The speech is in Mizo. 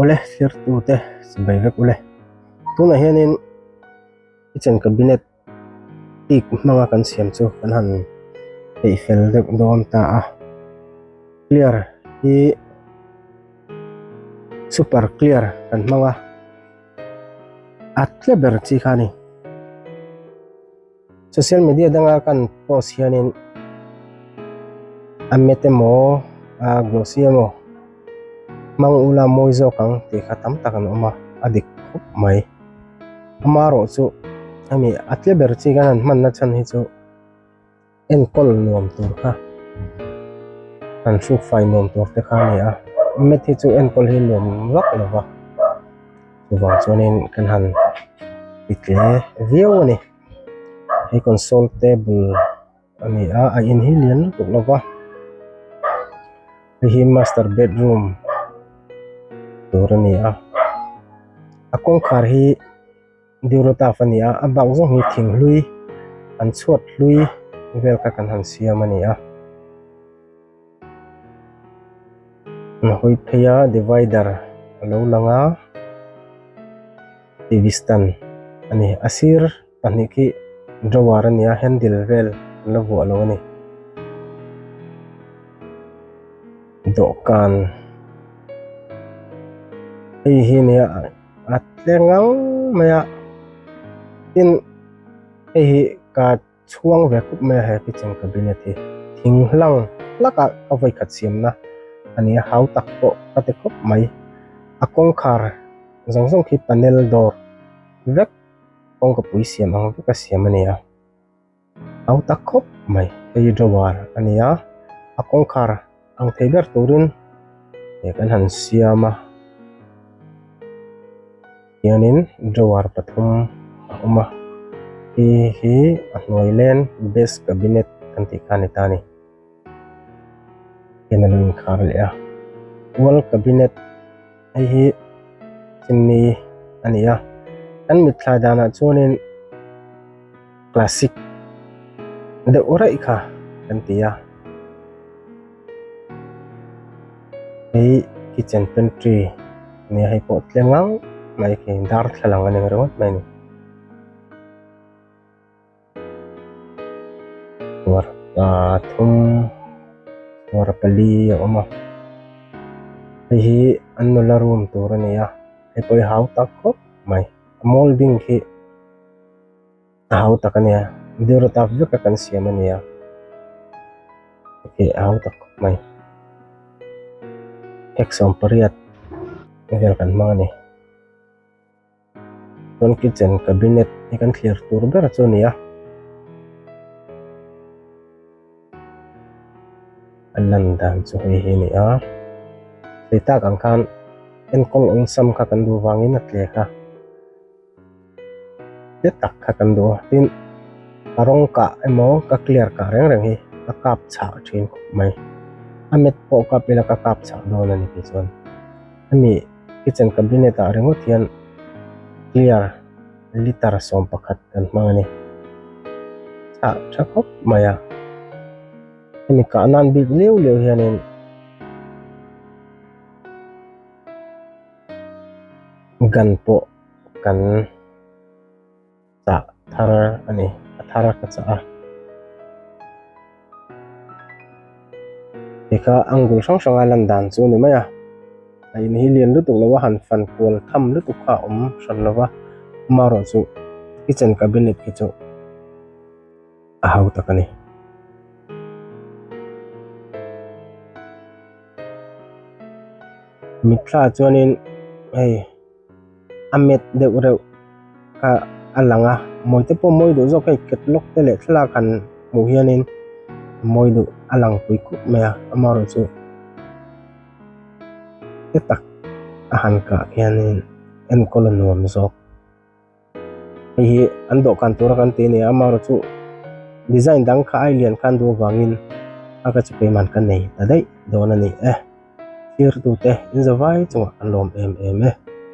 Awle thlirtute chibai vek ule. Tunah hianin kitchen cabinet teak hmanga kan siam chu kan han peih fel deuh dawn ta a. Clear hi super clear kan hmang a, a tle ber chi kha a ni. Social media danga kan post hianin a met emaw a glossy emaw hmang ula mawi zawk ang tih kha tam tak an awm a, a dik khawp mai. Amaherawh chu hemi a tle ber chi kan han hmanna chhan hi chu enkawl nuam tur kha han hruk fai nuam tur te kha a ni a, met hi chu enkawl hi nuam vak lo va. Chuvang chuanin kan han ti tle viau a ni. Hei console table a ni a, a in hi lian lutuk lo va. Hei hi master bedroom tur a ni a. A kawngkhar hi Durotaf a ni a, a bak zawng hi thing hlui an chhuat hlui vel kha kan han siam a ni a. An hawi phei a divider a lo lang a T V stand a ni a sir pahnih khi drawer a ni a handle vel an la vuah lo a ni dawhkan hei hi nia a tle ngang mai a tin hei hi ka. Chhuang ve khup mai a he kitchen cabinet hi thing hlang hlak a ka vawi khat siamna a ni a, hau tak pawh ka ti khawp mai. A kawngkhar zawng zawng khi panel door vek kawngka pui siam ang vek a siam a ni a, hau tak khawp mai. Hei hi drawer a ni a, a kawngkhar ang thei ber turin kan han siam a. Hianin drawer pathum a awm a hei hi a hnuai len base cabinet kan tih kha a ni ta a ni hian a lo inkhar leh a wall cabinet hei hi chimney a ni a kan mitthla danah chuanin classic deuh raih kha kan ti a. Hei kitchen pantry nia hei pawh tle ngang mai khi darthlalang a ni ringawt mai a ni. Chhuar pathum chhuar pali a awm a hei hi an nula room tur a ni a hei pawh hi hau tak khawp mai a moulding khi. A hau tak a nia Durotaf vek a kan siam a nia ok a hau tak khawp mai phek 18 vel kan hmang a ni chuan kitchen cabinet hi kan thlir tur ber chu a ni a. A lan dan chu hei hi a ni a sawi tak ang khan enkawl awlsam kha kan duh vangin a tle kha. Te tak kha kan duh a tin ka rawng kah emaw ka clear kah reng reng hi ka kap chhah thin khawp mai a met pawh kap ila ka kap chhah dawn a ni tih chuan hemi kitchen cabinet ah ringawt hian clear litre 11 kan hmang a ni chhah tha khawp mai a hemi kah nan bik liau liau hianin. Gun pawh kan chah thar a ni a thar ka chah a tikha angle hrang hrang a lan dan chu a ni mai a a in hi lian lutuk lo a han fan kual tham lutuk kha a awm hran lo va amaherawh chu kitchen cabinet khi chu a hau tak a ni. Mitthla chuanin hei a met deuh reuh kha a lang a mawi te pawh mawi duh zawk hei catalog te leh thlalak han hmuh hianin a mawi duh a lang pui khup mai a amaherawhchu te tak a han kah khianin enkawl a nuam zawk. Hei hi an dawhkan tura kan tih a ni a amaherawhchu design dang kha ai lian khan duh avangin a ka chu peiman ka nei ta daih dawn a ni e thlir tute in zavai chungah kan lawm em em e.